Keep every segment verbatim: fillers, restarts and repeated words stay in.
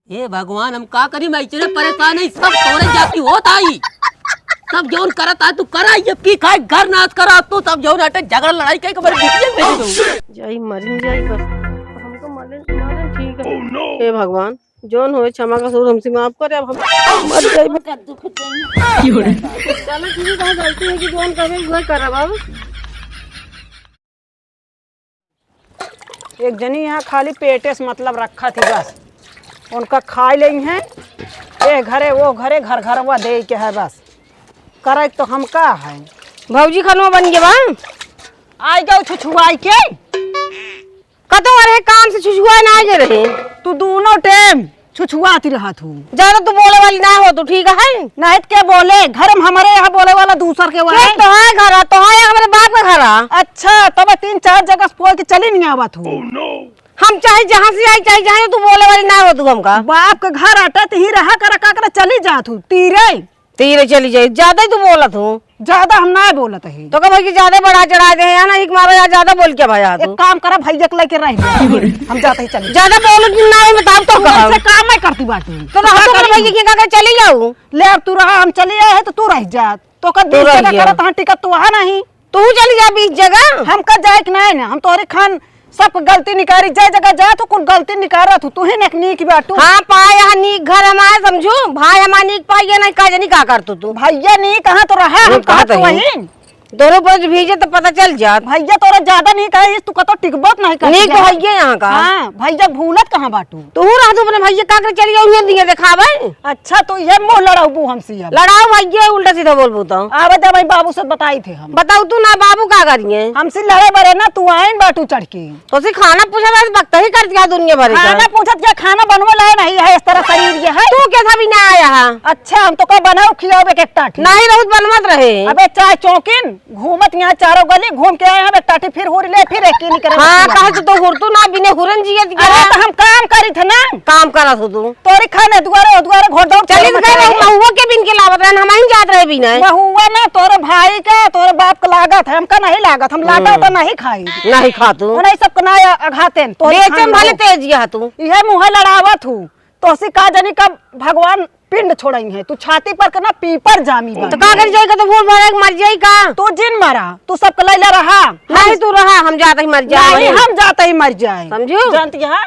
हे भगवान, हम का करी, मैं इतने परेशान है, सब तोरे जाति होत आई। सब जौन करत आ तू करा, ये पी खाए घर नाश करा तू, सब जौन हटे झगड़ा लड़ाई कई के बड़े बिटिया भेज दो। जाई मरिन जाई बस, हमको मालूम, मालूम ठीक है। हे भगवान, जौन होए क्षमा कसूर हमसे माफ करे, अब हम मर जाई। चलो ठीक है, गलती है कि जौन करे वह करब अब। एक जनी यहाँ खाली पेटे से मतलब रखा थी बस, उनका खाए लेई हैं, ए घरे वो घरे, घर घरवा दे के है बस, करे तो हम का है। भौजी खनवा बन गया बा? आई गयो छुछुआई के। कतो अरे काम से छुछुआ ना आए रहे। तू दोनों टाइम छुछुआती रहत हूँ। ज्यादा तू बोले वाली ना हो तू, ठीक है? नहीं तो क्या बोले, घर में हमारे यहाँ बोले वाला दूसर के वाला के है। तो है घर, तो है हमारे बाप का घर। अच्छा, तब तीन चार जगह से पोल के चली नहीं आवत हूँ। हम चाहे जहाँ से आई, चाहे जहाँ तू बोले वाली ना हो तू हमका। बाप का घर आटा तो ही रहा कर, का कर चली जात हूँ तीरे। तीरे चली जाई, ज्यादा ही तू बोलत हूँ। ज्यादा हम ना बोलत ही। तो का भाई कि ज्यादा बढ़ा चढ़ा दे है ना, एक मारो यार ज्यादा बोल के भाई तू। एक काम करा, भैया के लेके रह जा। हम जाते ही चली। ज्यादा बोलो कि ना, मैं बताओ तो तू कहा। ऐसे काम नहीं करती बाटी। तो रहा तो भाई कि का चली जाऊ। ले अब तू रहा, हम चली आए हैं तो तू रह जा। तो का तू दूसरी रह जगह जा। करत हाँ टिकट तू वहाँ नहीं। तू चली जा बीस जगह। हमका जाए के नहीं ना, हम तोहरे खान सब गलती निकारी, जय जगह जा तू कुल गलती निकारत हूँ, तू ही नेक नीक बाटू। हाँ, पाए यहाँ नीक घर हमारे समझू, भाई हमारे नीक पाइए नहीं, का जानी का करतू तू। भैया नीक कहाँ तो रहा, हम वो कहत कहत हई। वही। दोनों पर भीजे तो पता चल जात। भैया तोरा ज्यादा नीक है, तू कतो टिकबत नहीं कर नीक तो दिया। भैया यहाँ का। हाँ, भैया भूलत कहाँ बाटू। तू रह तू अपने भैया का करे चली जाऊ, ये दिए देखावे। अच्छा, तो ये मुँह लड़ाऊ हमसे अब। लड़ाऊ भैया, उल्टा सीधा बोलबू तो। आवे दे भाई, बाबू से बताई थे हम। बताऊ तू ना, बाबू का करिए? हमसे लड़े बरे ना, तू आइन बाटू चढ़ के। तो से खाना पूछा था, वक्त ही कर दिया दुनिया भर का। खाना पूछत क्या, खाना बनवे लाए नहीं है, इस तरह शरीर ये है। तू कैसा भी ना आया है? अच्छा, हम तो का बनाओ खियाओ एक एक टाटी। नहीं रहत बनवत रहे। अबे चाय चौकिन, घूमत यहाँ चारों गली घूम के आए हैं, एक टाटी फिर हुर ले, फिर एक की निकरे हाँ, बतिया। कहे तो, तो हुर तू ना बिने हुरन जियत अरे, गया। तो हम काम करी थे ना। काम करा तू तू। तोरी खाने दुआरे, दुआरे घोड़ दौड़ चली चली गए मचा रहे, रहे। महुआ के बिन के लावत रहन, हम ही जात रहे बिना। महुआ ना, तोरे भाई का, तोरे बाप का लागत है, हमका नहीं लागत, हम लाटा हम्म। उटा नहीं खाई। नहीं खा तू। वो नहीं सबको ना अघाते हैं, तोरे बेचम खान भले लो। तेज गया तू। इहे मुँह लड़ावत हूँ, तोहसे का जानी कब भगवान पिंड छोड़ई है, तू छाती पर के ना पीपर जामी बा। तो का कर जाई का, तो भूल भरे के मर जाई का? तू जिन मरा, तू सबके लैला रहा। नहीं तू रहा, हम जात ही मर जाए। नहीं, हम जात ही मर जाए। समझू? जानती है?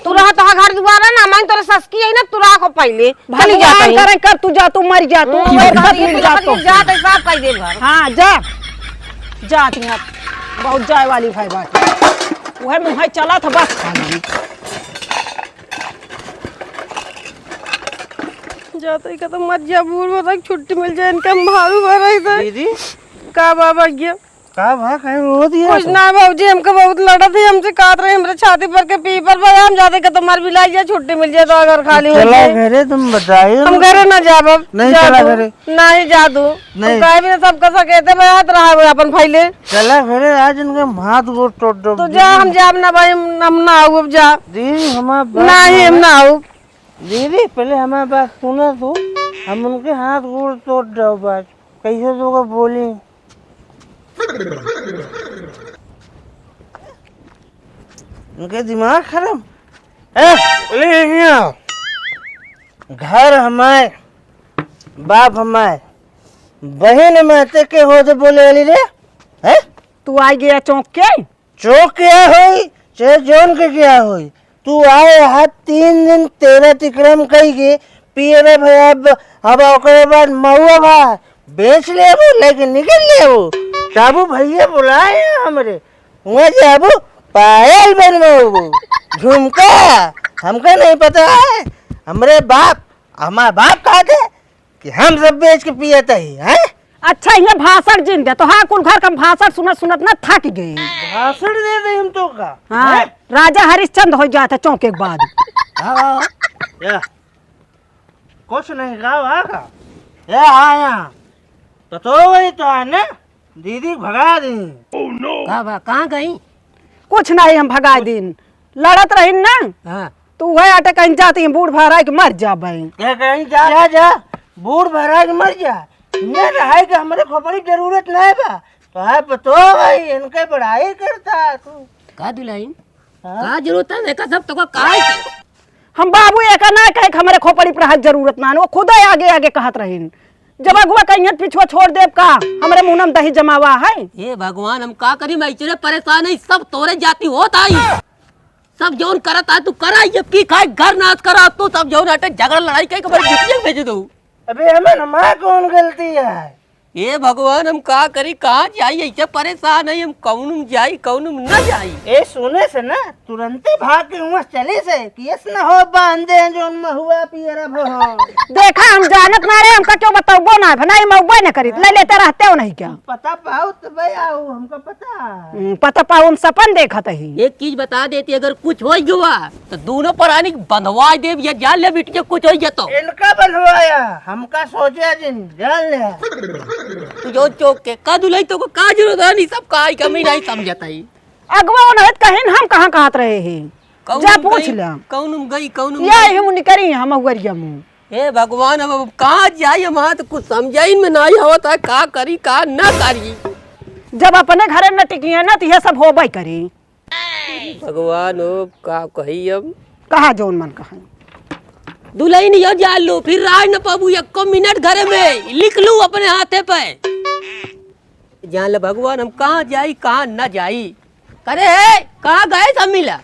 तू रहा तो घर दुआरा ना, मैं तोरे ससकी है ना, तू रहा को पहले। चली जात भगवान ही। करे कर तू जा, तू मर जा, तू हम्म, मर जा, तू जा, तू तू। जात ही साफ कर दे घर। हाँ, जा। जात ही अब बहुत जाए वाली भाई बात। वह मुँह चला था बस खाली। जाते ही कहता मत जा, बूढ़ हो तक छुट्टी मिल जाए, इनका मारू भरा इधर। दीदी। का बाबा गया? का भा, कहीं रो दिया कुछ तो? ना भौजी, हमका बहुत लड़त ही, हमसे कहत रही, हमरे छाती पर के पीपर पर, हम जाते कहता मर बिलाई जा, छुट्टी मिल जाए तो अगर खाली हो चला जाए। घरे, तुम बताइए हम ना। घरे ना जाब अब। नहीं जा चला तू। घरे। नहीं जा तू। नहीं। हम कहे भी ना, सबका सकेते में हाथ रहा है अपन फैले। चला घरे, आज इनके हाथ गोड़ तोड़ दो। तो जा, हम जाब ना भाई, हम, हम ना आऊ अब जा। दीदी, हमार बात नहीं, हम माना। ना आऊ। दीदी, पहले हमार बात सुना तू, हम उनके हाथ गोड़ तोड़ दो बस। कैसे तो को बोली? उनके दिमाग खराब। ए, बोले यहाँ। घर हमार, बाप हमार, बहन माते के होते बोले वाली रे? हैं? तू आ गया चौंक के? चौंक क्या होई, चाहे जौन के क्या होई, तू आए हा तीन दिन तेरा तिकरम कई के पिए रे भैया, अब, अब ओकरे बाद महुआ भा बेच लेबू, लेके निकल लेबू। ताबू भैया बुलाए हैं हमरे, वहाँ जाबू पायल बनवाबू, झुमका, हमका नहीं पता है, हमरे बाप, हमार बाप कहा थे, कि हम सब बेच के पियत ही, हैं? अच्छा, ये भाषण जिन दे, तो हाँ, कुल घर का हम भाषण सुनत सुनत ना थक गए। भाषण दे दे हम तो का? हाँ, हैं? राजा हरिश्चंद्र हो जाता चौंक के बाद। हाँ, हाँ, या। कुछ नहीं का, वा का? या, हाँ, या। तो, तो वही तो है ना? दीदी भगा दी। का बा, कहाँ गई? कुछ नहीं, हम भगा दीन। लड़त रहिन ना, हाँ। तो वह आटे कहीं जाती हैं, बूढ़ भराई के मर जाबे। क्या कहीं जा, जा, जा, बूढ़ भराई के मर जा। ये रहाई के हमरे खोपड़ी जरूरत नहीं बा। तो है पतो भाई, इनके बड़ाई करता तू। का दुल्हन? हाँ? का जरूरत है? देखा सब तो का है? हम बाबू एका ना कहे कि हमरे खोपड़ी पर हाथ जरूरत ना, वो खुदे आगे आगे कहत रहिन। जब अगुआ कहियन पिछुआ छोड़ देब का, हमरे मुंह में दही जमावा है। हे भगवान, हम का करी, मैं इतने परेशान है, सब तोरे जाति होत आई। सब जौन करत आ तू करा, ये पी खाए घर नाश करा तू, सब जौन हटे झगड़ा लड़ाई कई के बड़ी बिटिया भेज दो। अबे हमें हमार कौन गलती है? ए भगवान, हम का करी, कहाँ जाई? ऐसे परेशान है हम, कौन में जाई, कौन में न जाई। ए सुने से ना, तुरंते भाग के हुआं चले से, केस न हो बांधे हैं जौन महुआ पियरा भो। देखा, हम जानत ना रहे, हमका क्यों बतौबो ना, भनाई मौबे न करी, ले लेते रहते हो नहीं क्या? पता पाओ तो भाई आओ, हमका पता। हम्म, पता पाओ, हम सपन देखत ही। एक चीज बता देती, अगर कुछ हो गवा, तो दोनों परानी के बंधवा देब, ये जान ले बिटिया, कुछ हो गया तो। इनका बंधवाया, हमका सोचे जिन, जान ले। तू जो चौक के का दुलई तो को का जरूरत है, नहीं सब का आई कमी नहीं समझत है। अगवा नहीं तो कहीं हम कहाँ कहत रहे हैं। कौन जा में पूछ गई, ले। कौन में गई, कौन में ये गई? ही मुनि करी हम अगुअरिया मुँह। हे भगवान, अब, अब कहाँ जाई हम, तो कुछ समझाई में नहीं आवत है, का करी, का ना करी। जब अपने घरे न टिकी है ना, तो ये सब होबे करी। भगवान हो, का कही अब? कहा जौन मन कहा। दुलहिन यो जान लो, फिर राज न पाबू एको मिनट घरे में, लिख लू अपने हाथे पे। जान ले भगवान, हम कहाँ जाई, कहाँ न जाई। करे है, कहाँ गए सब मिला?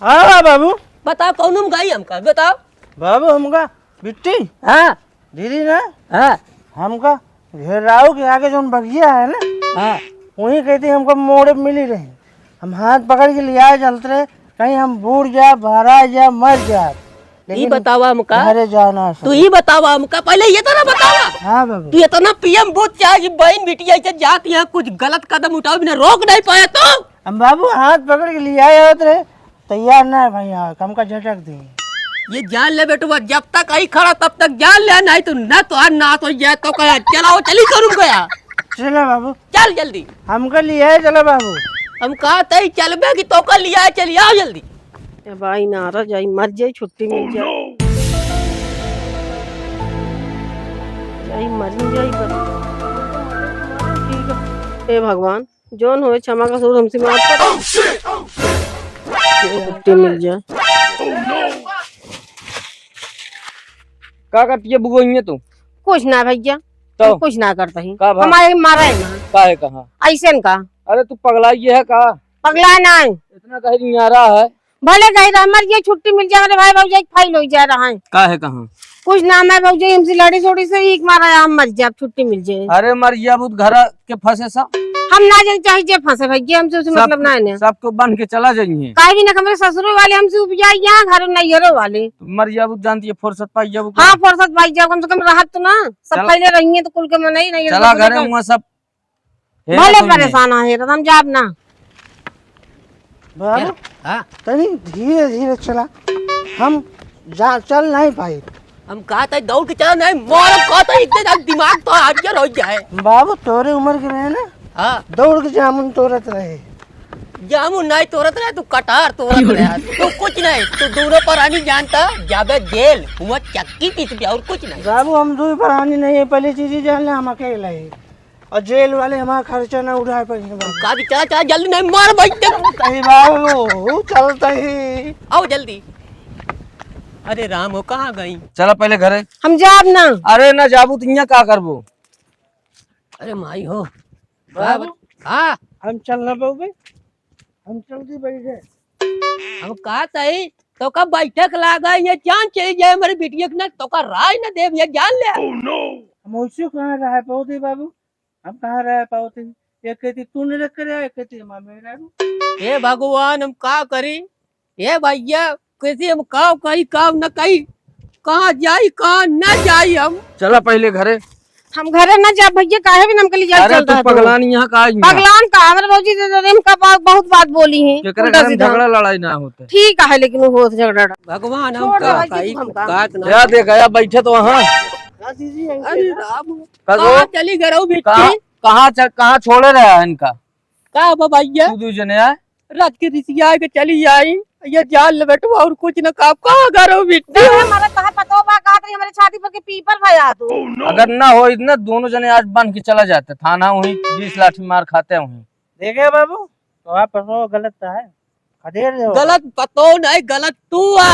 हाँ बाबू। बताओ, कौन में गई हमका, बताओ। बाबू, हमका बिट्टी। हाँ। दीदी ना? हाँ। हमका घेराव के आगे जौन बगिया है ना, हाँ। वहीं कहती हमका मोड़े मिली रही। हम हाथ पकड़ के लिया चलत रहे, कहीं हम बूड़ जा, बहरा जा, मर जा। ई लेकिन बतावा हमका। घरे जाना है तू सब। ई बतावा हमका, पहले ये तो ना बतावा। हाँ बाबू। तू इतना पी एम बूथ चाहे कि बहन बिटिया ऐसे जात यहाँ कुछ गलत कदम उठाओ बिना रोक नहीं पाया तो। हम बाबू हाथ पकड़ के लिया जात रहे, तैयार ना है भाई, हाँ, हमका झटक दी। ये जान ले बेटवा, जब तक आई खड़ा तब तक जान ले, नहीं तो न तो आज नाश हो जाए तो कहा, चलाओ, चली शोरूम गया। चला बाबू। चल जल्दी। हमका लिया है, चला बाबू। हम कहा तई चलबे कि तो कर लिया है, चली आओ जल्दी। ए भाई नारा जाई, मर जाई, छुट्टी मिल जाए। जाई, मर ही जाई बस। ठीक है। हे भगवान, जौन होए क्षमा कसूर हमसे माफ कर। छुट्टी मिल जाए। का करती है बुआ, इन्हें तू? कुछ ना भैया, तो? हम कुछ ना करता ही। का भा? हमारे मारा है ना। का है, कहाँ? ऐसे न का? अरे तू पगलाई है का? पगला ना है। इतना कहीं न्यारा है। भले कहीं रह, मर जाए, छुट्टी मिल जाए, मेरे भाई भौजाई के फाइल हो जा रहा है। का है, कहाँ? कुछ ना, मैं भौजाई हमसे लड़ी सोड़ी से एक मारा है, हम मर जाए, छुट्टी मिल जाए। अरे मर जाए, वो घर के फंसे सब। हम ना जाए, चाहे जे फंसे भैया, हमसे उसे सब, मतलब ना है ना। सबको बन के चला जाइए। काहे भी ना, हमारे ससुरो वाले हमसे उपजाई, यहाँ घर नैहरो वाले। मर जाए, वो जानती है, फुर्सत पाई जाए। हाँ, फुर्सत पाई जाए, कम से कम राहत तो ना, सब चल। पहले रही है तो कुल के मन ही नहीं है, चला तो घरे, नहीं। वहाँ सब हे भले तुमने। परेशान आहे, तो हम जाब ना। बाबू, क्या? हाँ। तनी धीरे धीरे चला, हम जा, चल नहीं पाई। हम कहा था दौड़ के चला नहीं, मार, हम कहा था इतने ज्यादा दिमाग तो हाजिर हो जाए। बाबू, तोरे उम्र के रहे ना, हाँ। दौड़ के जामुन तोड़त रहे। जामुन नहीं तोड़त रहे, तू कटहर तोड़त रहे। तू कुछ नहीं, तू दोनों परानी जानता, जाबे जेल, हुआ चक्की पीस भी और कुछ नहीं। बाबू, हम दो परानी नहीं है, पहली चीज ही जान ले, हम अकेले हैं। और जेल वाले हमारा खर्चा ना उठाए पाएंगे बाबू। का भी चला, चला, जल्दी नहीं, मार भाई, देख। चलता ही बाबू, चलता ही। आओ जल्दी। अरे राम हो, कहाँ गई? चला पहले घरे। हम जाब ना। अरे ना जाबू तो यहाँ का करबो? अरे माई हो। बाबू। हाँ। हम चल ना पाओगे, हम चल दी बैठे। हम कहा सही, तो का बैठक लागा, ये जान चली जाए हमारे बिटिया के ना, तो का राय ना देव, ये जान ले। हम वैसे कहाँ रह पाओ थे बाबू? हम कहाँ रह पावत ही? एक कहती तू नहीं रख करे, एक कहती हमार मेहरारू। हे भगवान, हम का करी? हे भैया, कैसे हम का कही, का न कही, कहाँ जाई, कहाँ न जाई हम? चला पहले घरे। हम घरे न जा भैया, काहे भी हमके लिए जाए अरे चल तू रहा तू। पगलान यहाँ का आई ना? पगलान का, हमारे भौजी से तो हम का बा-, बहुत बात बोली है, केकरे उल्टा घर में सीधा। झगड़ा लड़ाई ना होते। ठीक है, लेकिन वो होत झगड़ा। भगवान, हम छोड़ दे का भाई, कही, तू हमका। बात ना। या देख, या बैठे तो वहाँ। अरे राम। का गो? कहाँ चली गरऊ बिट्टी? कहाँ, कहाँ च-, कहाँ छोड़े रहा है इनका? का बा भैया? तू दू जने आए? रात के रिसिया के चली आई, ये जान ले बेटवा और कुछ न काम। कहाँ गरऊ बिट्टी? अरे हमारा कहाँ पतो बा, का तरी हमारे छाती पर के पीपर भया तू। अगर ना हो इतना, दोनों जने आज बन के चला जाते थाना, वहीं बीस लाठी मार खाते वहीं। देखे बाबू, तो आप पतो गलत है। खदेड़ दे। गलत पतो नहीं, गलत तू आ।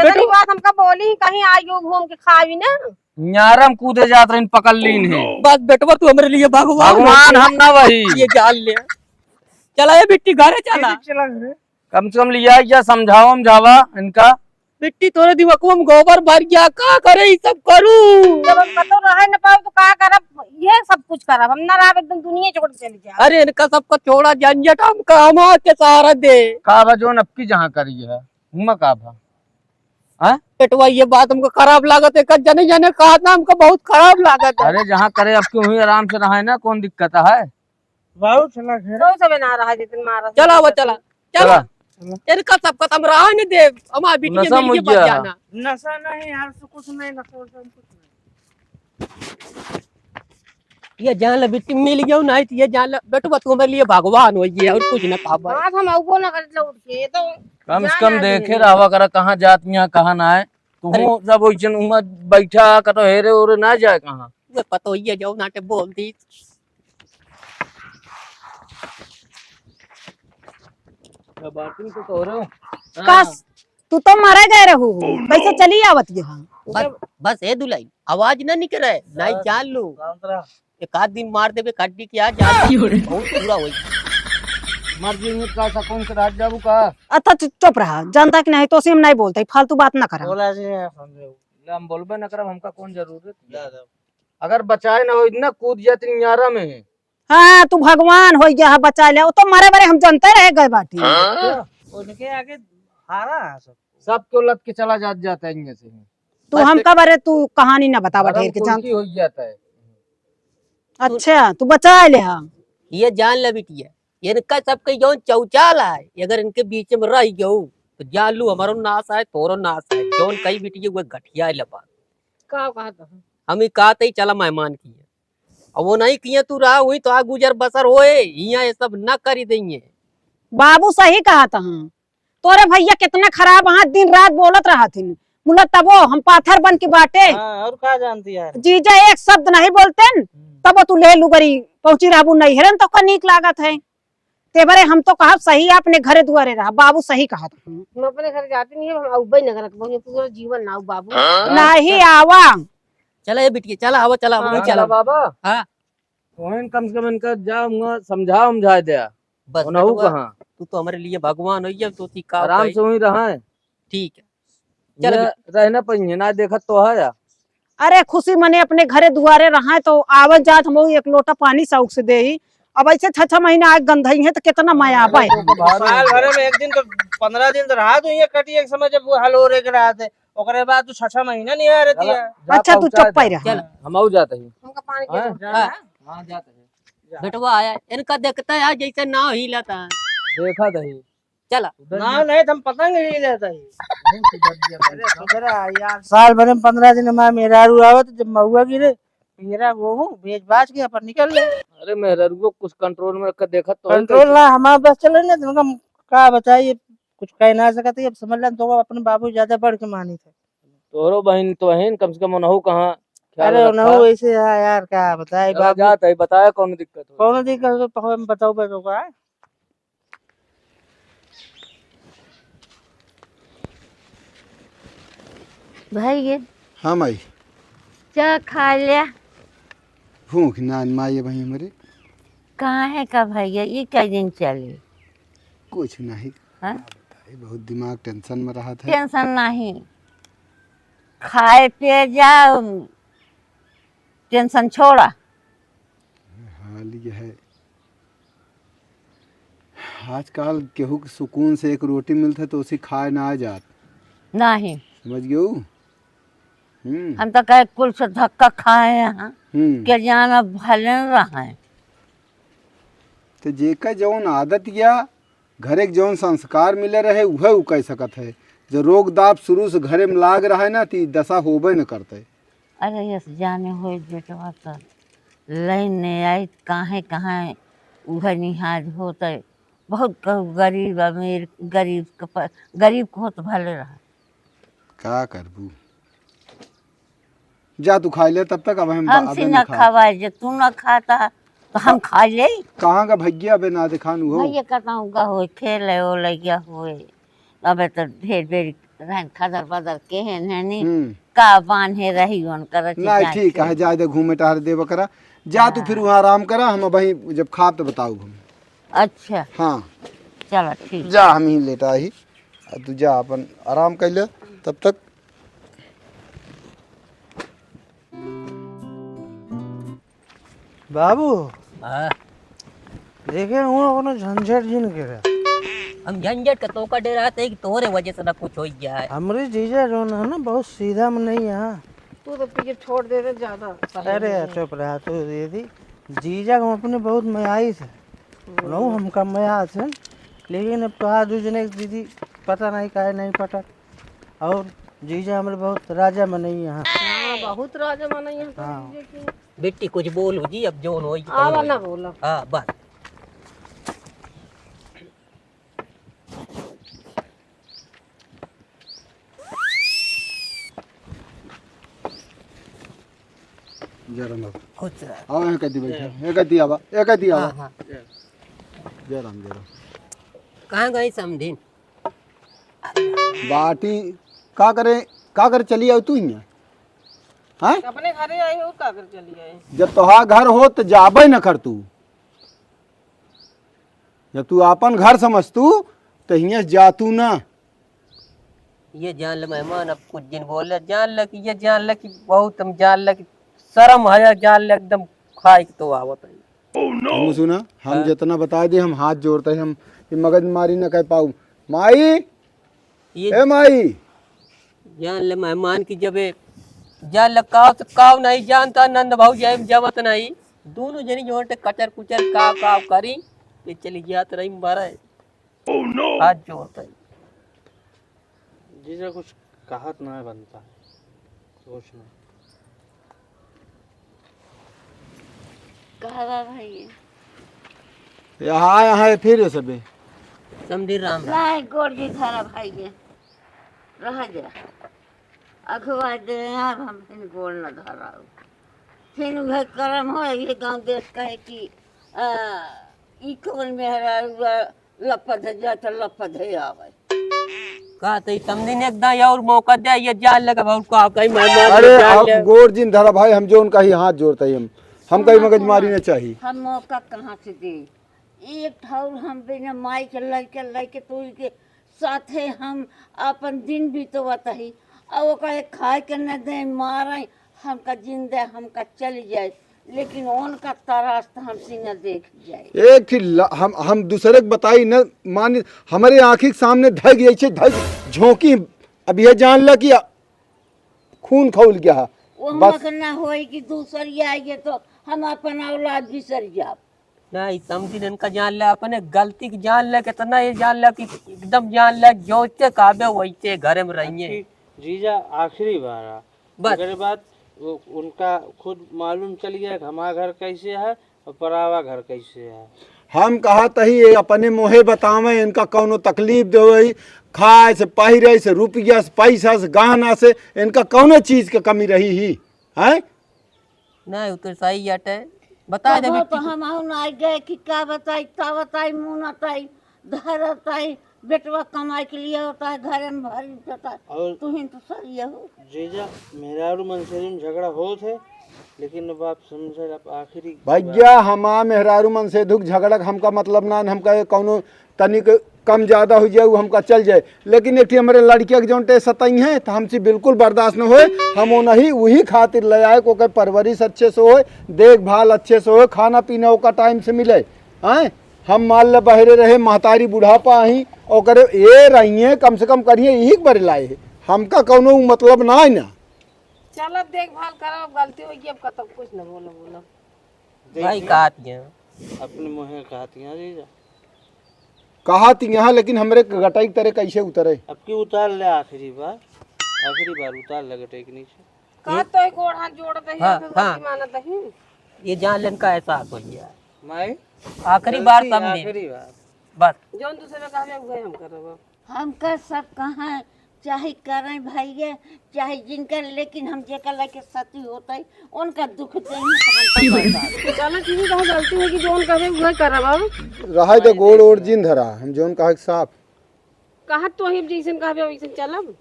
इतनी बात हमका बोली, कहीं आई हो घूम के खावी ना। न्यारम कूदे जात रहिन, पकड़ लीन है। बस बेटवा, तू हमरे लिए भगवान भगवान हो। हम ना वही। ये जान ले। चला ये बिट्टी, घरे चला। चला घरे। कम से कम लिया या समझाओ, समझावा इनका। बिट्टी, तोरे दिमाग में गोबर भर गया, का करे ई सब करू? जब हम कतौ रहे न पाऊ तो का करब? ये सब कुछ करब हम ना रहब, एकदम दुनिया छोड़ के चली जाब। अरे इनका सबका छोड़ा, झंझट, हमका हमार के सहारा दे। का बा जोन अबकी जहाँ करी है, हुमा का बा? हाँ? बेटवा, ये बात हमको खराब लागत है, का जने जने कहा था, हमको बहुत खराब लागत है। अरे जहाँ करे अबकी वहीं आराम से रहे ना, कौन दिक्कत है? बाबू चला घर। तो सब ना रहा जितन मारा। चला वो चला, चला। चला। इनका सब खत्म रहा नहीं दे, हमार बिटिया नशा मिल के मुझे बच है। जाना। नशा नहीं यार, से कुछ नहीं, नशा वशा कुछ नहीं। ये जान ले बिट्टी मिल गयो, नहीं तो ये जान ले बेटवा, तुम्हारे लिए भगवान हो ये, और कुछ ना पाबा। बात हम अउबो ना करत लौट के, ये तो कम से जान कम आ देखे गई। रहवा करा, कहाँ जात यहाँ, कहाँ ना है। तू अरे। जब ओइसन उमा बैठा, कतो हेरे ओरे ना जाए कहाँ। वे पतो ये जाओ नाटे बोल दी। क्या बात नहीं तो कह रहे हो? कस, तू तो मरे गए रहू, कैसे चली आवत यहाँ? बस, बस ए दुलाई, आवाज ना निकले, नहीं जान लो। एक आध दिन मार देबे, काटी के आ जा, बहुत बुरा होई। मर जाएंगे का, सकून से रात जाबू का? अच्छा, चुप, चुप रहा, जानता कि नहीं, तो से हम नहीं बोलते, फालतू बात ना करा। बोला जी, हम समझे। ले, हम बोलबे ना करब, हमका कौन जरूरत है? जा, जा। अगर बचाए ना हो, इतना कूद जाती नियारा में है। हाँ, तू भगवान हो गया है, बचा ले, वो तो मरे बरे हम जानते रह गए बाटी। हाँ? उनके आगे हारा है सब। सब क्यों लत के चला जात, जाता है इनमें से। तू बस हमका बरे तू कहानी ना बतावा, ढेर के जान। हो जाता है। अच्छा, तू बचा ले, हाँ। ये जान ले बिटिया, इनका सबके जौन चौचाल है, अगर इनके बीच में रह गयो, तो जान लू हमारो नाश है, तोरो नाश है। जौन कई बिटिया, वो घटिया है लबा। का कहत है? हम ही कहते ही चला मेहमान की है। अब वो नहीं किए तू रहा हुई तो आ गुजर बसर होए, हियाँ ये सब ना करी देइए। बाबू सही कहत हैं, तोरे भैया कितना खराब हाँ, दिन रात बोलत रहत हिन। मुला तबो हम पाथर बन के बाटे। हाँ, और का जानती है? जीजा एक शब्द नहीं बोलते न, हम्म। तबो तू ले लू बरी, पहुँची रहबू नैहरे न तो का नीक लागत है। ते बरे हम तो कहब सही अपने घरे दुआरे रहा, बाबू सही कहत हैं। हम अपने घर जाते नहीं है, हम अउबे न करत, बहुत पूरा जीवन ना बाबू। हाँ? नहीं आवा। चला ये बिटिया, चला आवा, चला, हाँ, वहीं चला। चला बाबा। हाँ। वहीं कम से कम इनका जा, उनका समझा, समझा दे। बस उनहु बेटवा, कहाँ? तू तो हमारे लिए भगवान हो, ये तो ती का आराम भाई। से वहीं रहा है। ठीक है। चल ये बे- रहना पइहे, ना देखत तो है या। अरे खुशी मने अपने घरे दुआरे रहा है तो आवत जात हम एक लोटा पानी शौक से देही। अब ऐसे छह छह महीना आग गंधई है तो कितना मया आवे। साल भरे में एक दिन तो, पन्द्रह दिन तो रहा तो ये कटी एक समय जब वो हल हो रे के रहा थे, ओकरे बाद तू छह छह महीना नहीं आ रहती है। जा अच्छा, तू पहुँचा चुप्पा ही दे। रह। चल। हम आऊ जाते ही। हमका पानी के हाँ? हाँ। हाँ, जाते हैं। जा। बेटवा आया, इनका देखता है जैसे नाव ही लेता है। देखा दही। चला। उधर नाव ही। नहीं तो हम पतंग ही लेता ही। नहीं, सुधर गया भाई। अरे, सुधरा यार। साल भरे में पन्द्रह दिन हमारे मेहरारू आवत, जब महुआ गिरे, मेरा गोहूँ बेच बाच के अपन निकल ले। अरे, मेहरारू को कुछ control में रख के देखा तो है control कैसे? ना, हमारे बस चले ना, तुमका का बताइए, कुछ कह ना सकते, अब समझ लें तो अपने बाबू ज्यादा बढ़ के मानी थे। तोहरो बहिन तो बहिन, कम से कम उनहु कहाँ ख्याल अरे रखा। उनहु ऐसे है यार, का बताए चला बाबू। जात है, बताया कौन दिक्कत हो। कौन दिक्कत हो तो हम बताओ बस ओका। भाई गे। हाँ माई। जा खा लिया। भूख ना माई है भाई हमरे। कहाँ है का भैया, ये क्या दिन चली? कुछ नहीं। हाँ? अरे, बहुत दिमाग tension में रहा था। Tension नहीं, खाए पिए जाओ, tension छोड़ा। हाल ये है, आजकल केहू के सुकून से एक रोटी मिलत है तो उसे खाए ना आ जात। नहीं। समझ गयो? हम्म। हम तो कहे कुल से धक्का खाए हैं, हम्म। के जाना भले न रहे। तो जेका जौन आदत या घरे के जौन संस्कार मिले रहे, उहे उ कह सकत है। जो रोग दाब शुरू से घरे में लाग रहा है ना, तो ई दशा होबे न करते। अरे, यस जाने होई बेटवा त लाइन नहीं आई, काहे, काहे उहे निहाज होते। बहुत कहू गरीब, अमीर, गरीब के प-, गरीब के होत भले रहा। का करबू? जा तू खाई ले तब तक, अब हम बा-, हमसे अबे ना ना खा। खवाए, जे तू ना खाता, तो हम खा ले। कहाँ का भैया अबे ना दिखान हो? भैया कहता हूँ, गा होए, खेले हो, लैया होए। अबे तो ढेर बेर रहन खदर बदर के है नहीं, हम्म। का बान्हे रही उनकर रची नहीं, जाए ठीक है, जाए दे घूमे टहर दे बकरा। जा तू फिर हाँ। वहाँ आराम करा, हम अबहीं जब खाब तो बताऊ हम। अच्छा। हाँ। चलो ठीक। जा हम ही लेटा ही, आ तू जा अपन आराम कर ले तब तक। बाबू, हाँ। देखे हुआ कोनो झंझट जिन के रहे। हम झंझट का तोका डेरात है कि तोहरे वजह से ना कुछ हो जाए। हमरे जीजा जौन है ना, बहुत सीधा मनई है। तू तो पीछे छोड़ दे रहे ज्यादा। अरे चुप रहा तू दीदी, जीजा को अपने बहुत मयाई से, हम्म। रहू हमका मया से, लेकिन अब तो आज उस जने दीदी पता नहीं काहे नहीं पटत। और जीजा हमरे बहुत राजा मनई हैं। हाँ, बहुत राजा मनई हैं तो हाँ। जीजा की। बेटी कुछ बोलो जी, अब जौन होई तो आवा होई। ना बोलो। हाँ, बस। जय राम बाबा। खुश रह। आओ, यहाँ कदी बैठा, यहाँ कदी आवा, यहाँ कदी आवा। हाँ, हाँ। जय राम, जय राम। कहाँ गई समधिन? बाटी का करे, का करे चली आऊ तू हियाँ? हैं? अपने घरे आई हो, का करे चली आई? जब तोहार घर हो तो जाबे न कर तू। जब तू आपन घर समझ तू तो हियाँ से जा तू ना। ये जान ले मेहमान, अब कुछ दिन बोले, जान ले कि ये जान ले कि बहुत हम जान ले कि शर्म है, जान ले एकदम खाए के तो आवत है। हम सुना, हम हाँ। जितना बता दे, हम हाथ जोड़ते हैं, हम ये मगजमारी न कर पाऊ। माई, ये ए माई। जान ले मेहमान की जबे, जान ले काव से काव नहीं जानता, नंद भाऊ जाए जमत नहीं। दोनों जनी जो हटे कचर कुचर काव काव करी, ये चली जात रही मारे। Oh no! हाथ जोड़ते हैं। जीजा कुछ कहत ना बनता है, कुछ ना। कहवा भाई। यहाँ, यहाँ है फिर ये सबे। समधी राम राम। नहीं, गोड़ जी धरा भाई के। रह जा। अगवा दे, अब हम फिर गोड़ न धराऊ। फिर उहे करम हो, ये गाँव देश कहे कि, आ, ई कौन मेहरारू आ, लपध जा त लपध आवे। का त ई समधी ने एक दाई और मौका दे, ये जान लगा भाऊ का कहीं मैं मार अरे, जान आप ले। गोड़ जिन धरा भाई, हम जौन कही हाथ जोड़ते ही हम, हम कहीं मगजमारी न चाही। हम मौका कहाँ से दे? एक ठौर हम बिना माई के लइके, लइके तोरी के साथे हम आपन दिन बितवत ही। आ ओका एक खाए के न दे, मारे, हमका जिंदे, हमका चली जाए, लेकिन उनका तरास त हमसे न देख जाए। एक ही ल-, हम, हम दूसरे के बताई न मानी, हमरे आँखी के सामने धग, ऐसे धग झोंकी, अब ये जान ला कि खून खौल गया है। वो बस। हमका ना होई कि दूसर आइए तो हम अपन औलाद बिसर जाब। नहीं, समझी न इनका जान ले, अपने गलती की जान ले, कितना ये जान ले कि एकदम जान ले, जैसे कहबे वैसे घरे में रहिए। आपकी जीजा आखिरी बार आ। बस। ओकरे बाद वो उनका खुद मालूम चल गया कि हमारा घर कैसे है और परावा घर कैसे है। हम कहत ही ये अपने मुँहे बतावे, इनका कौनो तकलीफ देवे, खाए से, पहिरे से, रुपया से, पैसा से, गहना से, इनका कौनो चीज के कमी रही ही, हैं? नहीं, उ तो सही हटे। बता दे तबो तो बिट्टी। हम आउन आ गए कि का बताई, का बताई, मुँह न ताई, धर ताई, बेटवा कमाई के लिए होता है, घरे में भर जाता है। और तुहिन तो सही हो। जीजा, मेहरारू मनसेरी में झगड़ा होत है, लेकिन अब आप समझे, आप आखिरी भैया, हमार मेहरारू मनसेधू के झगड़ा के हमका मतलब ना, हमका कौनो तनिक कम ज्यादा हो जाए, उ हमका चल जाए, लेकिन एक ठे हमरे लड़किया के जौन टे सतई हैं, तो हमसे बिल्कुल बर्दाश्त न होए। हम वो नहीं, वही खातिर ले आए, ओकर परवरिश अच्छे से होए, देखभाल अच्छे से होए, खाना पीना ओका टाइम से मिले। हैं? हम मान ले बहरे रहे, महतारी बुढ़ापा आई, ओकरे ये रहिए, कम से कम करिए, यही के बरे लाए हैं। हमका कौनो मतलब ना है ना। चल, अब देखभाल करो, अब गलती हो गई, अब कतौ कुछ न बोलो, बोलो। भाई, देखिए, कहत यहाँ। अपने मुँहे कहत यहाँ, जीजा। कहत यहाँ, लेकिन हमरे गटाई के तरे कैसे उतरे? अब की उतार ले आखिरी बार, आखिरी बार उतार ले गटाई के नीचे। कहत तो एक गोड़ हाथ जोड़त ही, हाँ, फिर हाँ। गलती मानत ही। ये जान लेन का एहसास हो गया। माई, आखिरी बार गलती समझे। आखिरी बार। बस। जौन दूसरे कहबे, उहे हम करब। हमका सब कहाँ चाहे करें भैया, चाहे जिनकर, लेकिन हम जेकर लगे सती होते, उनका दुख देंगे तो हम तो बर्बाद। चलो, ठीक है, गलती होगी, जौन कहबे उहे करब अब। रहे दे गोड़ ओड़ जिन धरा, हम जौन कहे साफ। कहत तो ही, जैसन कहबे वैसन चलब।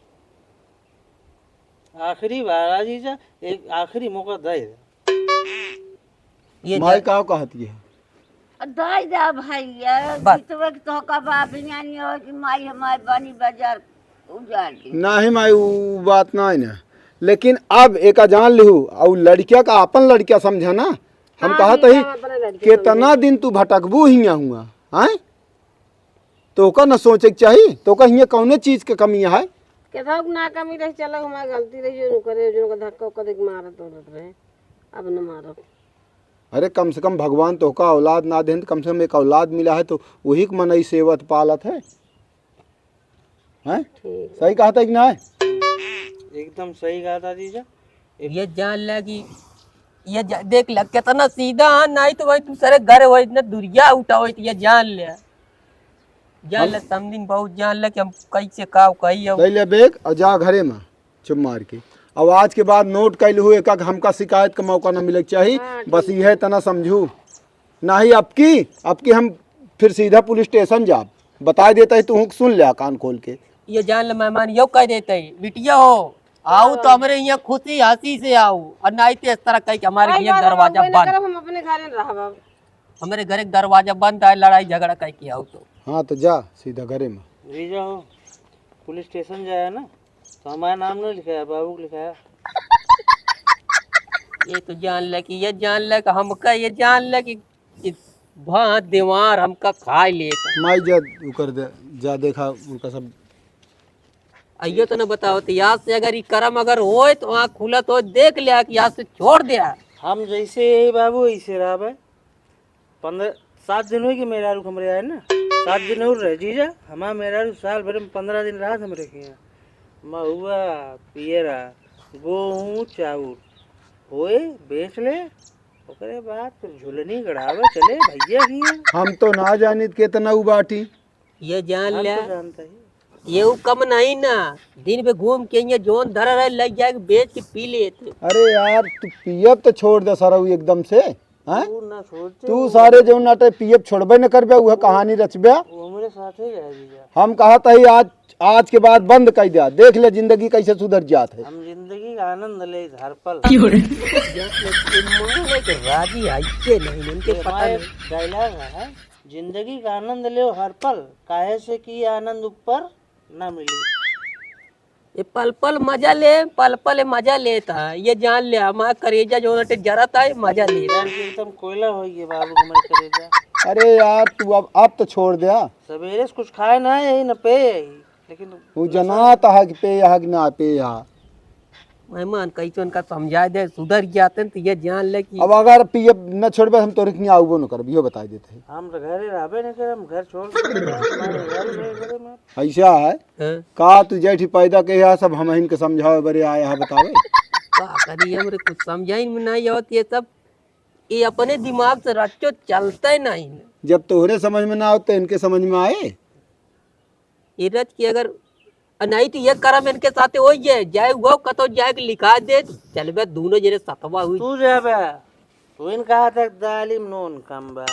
आखिरी बार आ जीजा, एक आखिरी मौका दे दे। ये माई जा- का कहत ये? दे दे भैया, बस। जितवे के तोहका बाप हियाँ नहीं हो कि माई हमारे बनी बाजार उजाड़ दी। नहीं माई, उ बात नहीं ना, लेकिन अब एका जान लिहू, और लड़किया का अपन लड़किया समझा ना। हम हाँ, कहत ठीक ही, है, हम अपने लड़के कितना समझे। दिन तू भटकबू हियाँ हुआ, हैं? तो ओका न सोचे के चाही, तो ओका हियाँ कौने चीज के कमी है? केथाऊ ना कमी रही, चलो हमारी गलती रही, जो करे, जो का धक्का उक्का देके मारत उरत रहे, अब न मारत। अरे कम से कम भगवान तोहका औलाद ना देन, तो कम से कम एक औलाद मिला है, तो वही के मनई सेवत पालत है, हैं? ठीक। सही कहत है कि ना? एकदम सही कहत है जीजा। ये जान ले कि ये जा, देख ले कितना सीधा है, नहीं तो वही दूसरे घर हो, इतना दुरिया उठा हो, ये जान ले, जान हम ले, समझिन बहुत जान ले कि हम कैसे का कही अब। ले ले बैग और जा घरे में। चुप मार के। अब आज के बाद नोट कैल हुए का हमका शिकायत का मौका न मिले के चाही। हाँ, बस ठीक। यह तना समझू, नहीं अबकी, अबकी हम फिर सीधा पुलिस स्टेशन जाब, बताए देता है, तू हुक सुन ले कान खोल के। ये जान ले मेहमान, यो कह देते हैं, बिटिया हो, आओ तो हाँ। हमरे यहाँ खुशी हंसी से आओ, और नहीं तो इस तरह कह के हमारे कोई लिए बात नहीं, दरवाजा कोई ना बंद। करब, हम अपने घरे रहब अब। हमरे घरे के दरवाजा बंद है, लड़ाई झगड़ा कह के आओ तो। हाँ, तो जा सीधा घरे में। जीजा हो, पुलिस स्टेशन जाया ना, तो हमारा नाम नहीं लिखाया, बाबू को लिखाया। ये तो जान ले कि, ये जान ले कि हमका, ये जान ले कि, कि भात दीवार हमका खाए लेत। माई जा, उ कर दे, जा देखा उनका सब। अइयो तो न बताओ, तो याद से अगर ई करम अगर होए, तो आँख खुलत होए, देख लिया कि याद से छोड़ दिया। हम जैसे यही बाबू, ऐसे रहबे। पंद्रह, सात दिन होई कि मेहरारू हमरे आए ना, सात दिन और रहे जीजा। हमार मेहरारू साल भर में पंद्रह दिन रहत हमरे के यहाँ। महुआ, पियरा, गोहूँ, चाउर होए, बेच ले, ओकरे बाद फिर झुलनी गड़ावे चले भैया के यहाँ। हम तो ना जानित केतना उ बाटी। ये जान हम ले, तो जानते ही। ये उ कम नहीं ना, दिन पे घूम के ये जोन धरा रहे, लग जाए के बेच के पी लेत। अरे यार, तू पियब तो छोड़ दे सारा उ एकदम से, हैं? तू ना छोड़ते तू हो। सारे जो नाटे पियब छोड़बे न करबे, वह कहानी रचबे। वो हमरे साथे रह जीजा। हम कहत ही आज, आज के बाद बंद कर दिया, देख ले जिंदगी कैसे सुधर जात है। हम जिंदगी का आनंद ले हर पल। क्यों रे? ये माने के राजी आइए नहीं, इनके ये पता हमारे नहीं। Dialogue है, जिंदगी का आनंद ले हर पल, काहे से कि ये आनंद ऊपर ना मिली। ये पल पल मजा ले, पल पल मजा लेता है। ये जान ले, हमारा करेजा जो नटे जरत है, मजा ले। यार, ये एकदम कोयला हो गया बाबू, हमारे करेजा। अरे यार, तू अब, अब तो छोड़ दे। सवेरे से कुछ खाए ना है, यही न पे है, लेकिन वो जनात है कि पे है कि ना पे है। मेहमान, कैसे उनका समझाए दे, सुधर जाते हैं, तो ये जान ले कि अब अगर पिए न छोड़बे, हम तोरे के यहाँ आउबो न करब, इहो बताई देते हैं। हम तो घरे रहबे न करब, हम घर छोड़ के हमारे घर में, घरे में। ऐसा है? हाँ। का तू जैठी पैदा के है, सब हम इनके समझावे बरे आए हैं, बतावे? का करी, हमरे कुछ समझाई में नहीं आवत, ये सब, ये अपने दिमाग से रच्चो चलते नहीं। जब तोहरे समझ में ना आवत, तो इनके समझ में आए? ये रच के अगर, आ नहीं तो ये करम इनके साथे होई है, जाए हुआ कतो जाए के लिखा दे, चलबे दोनों जने सतवा हुई। तू जाबे, तू इन कहा तक दालिम नून कम बा,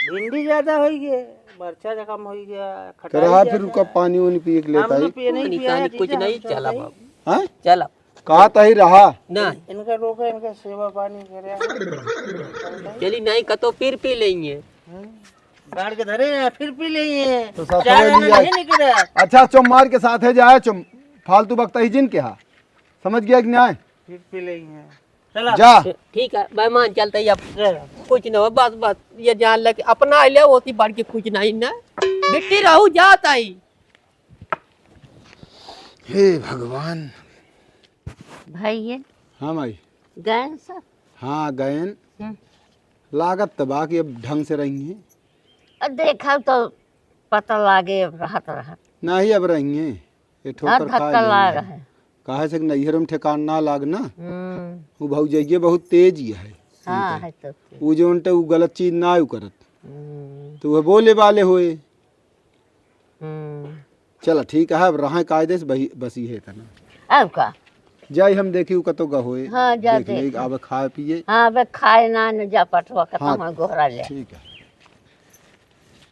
भिंडी ज्यादा होई गे, मरचा जा कम होई गया, तो खटाई रहा फिर ज्यादा उनका है। पानी वानी पिए के हम लेता तो है। पिए नहीं, पानी पिया पानी है, कुछ चीजें नहीं, हम चला चलते ही। बाबू। हाँ? चला। कहा तही रहा। ना। इनका रोका, इनका सेवा पानी करे। चली नहीं कतो फिर पी लेंगे। हम्म। गाड़ के धरे हैं, फिर पी लेंगे। तो साथ चार में आना लिया। नहीं निकला। अच्छा, चुम मार के साथ है जाए, चुम फालतू बकता ही जिन के हा। समझ गया कि नहीं? फिर पी लेंगे। चला। जा। ठीक है, मेहमान चलते ही अब। चला। कुछ ना हो, बस, बस, ये जान ले कि अपना ले, होती बढ़ के कुछ नहीं ना। बिट्टी रहू जात आई। हे भगवान। भाई ये हाँ माई। गए सब? हाँ, गएन। हम्म। लागत त बा कि अब ढंग से रही हैं। अब देखा तो पता लागे, अब रहत रहत। नहीं, अब रही हैं। ये ठोकर धक्का खाए लाग लेंगे। है। काहे से कि नैहर में ठेकान ना लाग ना। हम्म। वो भौजैये बहुत तेज ही है। हाँ, उनके। है तो तेज। वो जो उनटे वो गलत चीज ना आयु करत। हम्म। तो वह बोले वाले होए। हम्म। चला, ठीक है, अब रहा कायदे से बही-, बसी है तना। अब का? जाई हम देखी, उ कतो गहोए। हाँ, जा देख ले, देख। अब खाए पिए। हाँ, अब खाए ना, न जा पठवा, कतो हाँ, हम गोहरा ले। ठीक है।